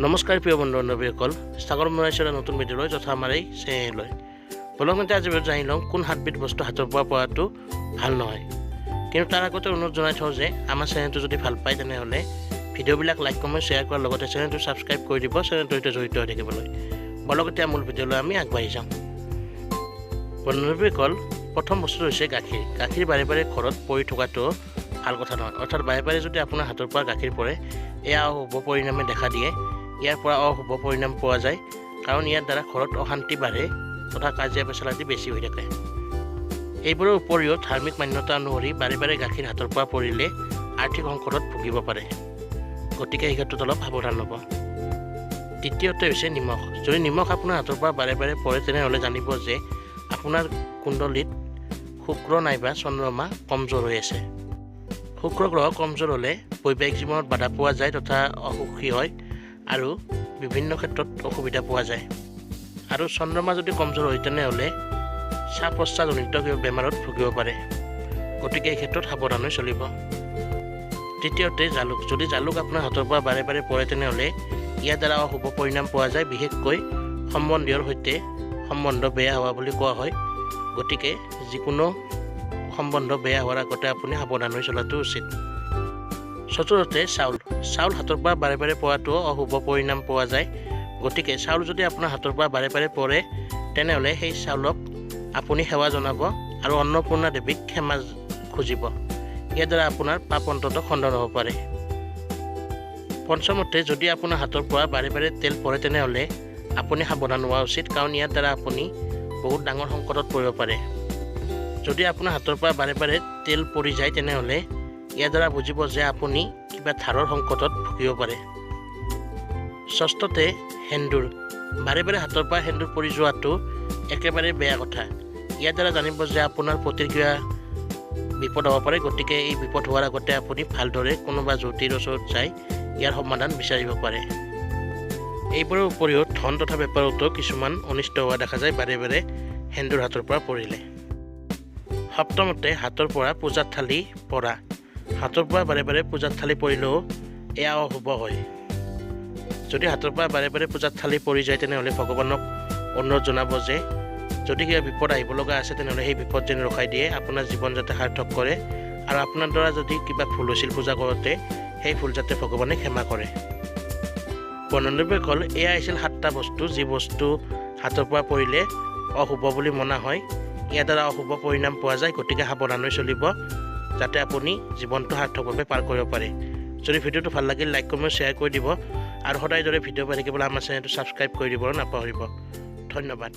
নমস্কাৰ প্ৰিয় বন্ধু বান্ধৱীসকল, স্বাগতম জনাইছোঁ এটা নতুন ভিডিঅ'লৈ তথা আমাৰ এই চেনেললৈ। বলক এতিয়া আজি ভিডিঅ'ত জানি লওঁ কোন সাতবিধ বস্তু হাতৰ পৰা পৰাটো ভাল নহয়। কিন্তু তাৰ আগতে অনুৰোধ জনাই থওঁ যে আমাৰ চেনেলটো যদি ভাল পায়, তেনেহ'লে ভিডিঅ'বিলাক লাইক, কমেণ্ট, শ্বেয়াৰ কৰাৰ লগতে চেনেলটো ছাবস্ক্ৰাইব কৰি দিব চেনেলটোৰ সৈতে জড়িত হৈ থাকিবলৈ। বলক এতিয়া মূল ভিডিঅ'লৈ আমি আগবাঢ়ি যাওঁ। বন্ধু বান্ধৱীসকল, প্ৰথম বস্তুটো হৈছে গাখীৰ। গাখীৰ বাৰে বাৰে ঘৰত পৰি থকাটো ভাল কথা নহয়। অৰ্থাৎ বাৰে বাৰে যদি আপোনাৰ হাতৰ পৰা গাখীৰ পৰে, এয়া অশুভ পৰিণামে দেখা দিয়ে। ইয়াৰ পৰা অশুভ পৰিণাম পোৱা যায়, কাৰণ ইয়াৰ দ্বাৰা ঘৰত অশান্তি বাঢ়ে তথা কাজিয়া পেচাল আদি বেছি হৈ থাকে। এইবোৰৰ উপৰিও ধাৰ্মিক মান্যতা অনুসৰি বাৰে বাৰে গাখীৰ হাতৰ পৰা পৰিলে আৰ্থিক সংকটত ভুগিব পাৰে। গতিকে এই ক্ষেত্ৰত অলপ সাৱধান হ'ব। দ্বিতীয়তে হৈছে নিমখ। যদি নিমখ আপোনাৰ হাতৰ পৰা বাৰে বাৰে পৰে, তেনেহ'লে জানিব যে আপোনাৰ কুণ্ডলীত শুক্ৰ নাইবা চন্দ্ৰমা কমজোৰ হৈ আছে। শুক্ৰ গ্ৰহ কমজোৰ হ'লে বৈবাহিক জীৱনত বাধা পোৱা যায় তথা অসুখী হয় আৰু বিভিন্ন ক্ষেত্ৰত অসুবিধা পোৱা যায়। আৰু চন্দ্ৰমা যদি কমজোৰ হয়, তেনেহ'লে শ্বাস প্ৰশ্বাসজনিত কিবা বেমাৰত ভুগিব পাৰে। গতিকে এই ক্ষেত্ৰত সাৱধান হৈ চলিব। তৃতীয়তে জালুক। যদি জালুক আপোনাৰ হাতৰ পৰা বাৰে বাৰে পৰে, তেনেহ'লে ইয়াৰ দ্বাৰা অশুভ পৰিণাম পোৱা যায়। বিশেষকৈ সম্বন্ধীয়ৰ সৈতে সম্বন্ধ বেয়া হোৱা বুলি কোৱা হয়। গতিকে যিকোনো সম্বন্ধ বেয়া হোৱাৰ আগতে আপুনি সাৱধান হৈ চলাটো উচিত। চতুৰ্থতে চাউল। চাউল হাতৰ পৰা বাৰে বাৰে পৰাটোও অশুভ পৰিণাম পোৱা যায়। গতিকে চাউল যদি আপোনাৰ হাতৰ পৰা বাৰে বাৰে পৰে, তেনেহ'লে সেই চাউলক আপুনি সেৱা জনাব আৰু অন্নপূৰ্ণা দেৱীক ক্ষমা খুজিব। ইয়াৰ দ্বাৰা আপোনাৰ পাপ অন্ততঃ খণ্ডন হ'ব পাৰে। পঞ্চমতে, যদি আপোনাৰ হাতৰ পৰা বাৰে বাৰে তেল পৰে, তেনেহ'লে আপুনি সাৱধান হোৱা উচিত, কাৰণ ইয়াৰ দ্বাৰা আপুনি বহুত ডাঙৰ সংকটত পৰিব পাৰে। যদি আপোনাৰ হাতৰ পৰা বাৰে বাৰে তেল পৰি যায়, তেনেহ'লে ইয়াৰ দ্বাৰা বুজিব যে আপুনি কিবা ধাৰৰ সংকটত ভুগিব পাৰে। ষষ্ঠতে সেন্দুৰ। বাৰে বাৰে হাতৰ পৰা সেন্দুৰ পৰি যোৱাটো একেবাৰে বেয়া কথা। ইয়াৰ দ্বাৰা জানিব যে আপোনাৰ পতিৰ কিবা বিপদ হ'ব পাৰে। গতিকে এই বিপদ হোৱাৰ আগতে আপুনি ভালদৰে কোনোবা জ্যোতিৰ ওচৰত যাই ইয়াৰ সমাধান বিচাৰিব পাৰে। এইবোৰৰ উপৰিও ধন তথা বেপাৰতো কিছুমান অনিষ্ট হোৱা দেখা যায় বাৰে বাৰে সেন্দুৰ হাতৰ পৰা পৰিলে। সপ্তমতে হাতৰ পৰা পূজাৰ থালি পৰা। হাতৰ পৰা বাৰে বাৰে পূজাৰ থালি পৰিলেও এয়া অশুভ হয়। যদি হাতৰ পৰা বাৰে বাৰে পূজাৰ থালি পৰি যায়, তেনেহ'লে ভগৱানক অনুৰোধ জনাব যে যদি কিবা বিপদ আহিব লগা আছে, তেনেহ'লে সেই বিপদ যেন ৰখাই দিয়ে, আপোনাৰ জীৱন যাতে সাৰ্থক কৰে আৰু আপোনাৰ দ্বাৰা যদি কিবা ভুল হৈছিল পূজা কৰোঁতে, সেই ভুল যাতে ভগৱানে ক্ষমা কৰে। বন্ধুবান্ধৱীসকল, এয়া আছিল সাতটা বস্তু যি বস্তু হাতৰ পৰা পৰিলে অশুভ বুলি মনা হয়। ইয়াৰ দ্বাৰা অশুভ পৰিণাম পোৱা যায়। গতিকে সাৱধান হৈ চলিব, যাতে আপুনি জীৱনটো সাৰ্থকভাৱে পাৰ কৰিব পাৰে। যদি ভিডিঅ'টো ভাল লাগিল, লাইক, কমেণ্ট, শ্বেয়াৰ কৰি দিব আৰু সদায় দৰে ভিডিঅ' পাই থাকিবলৈ আমাৰ চেনেলটো ছাবস্ক্ৰাইব কৰি দিব নাপাহৰিব। ধন্যবাদ।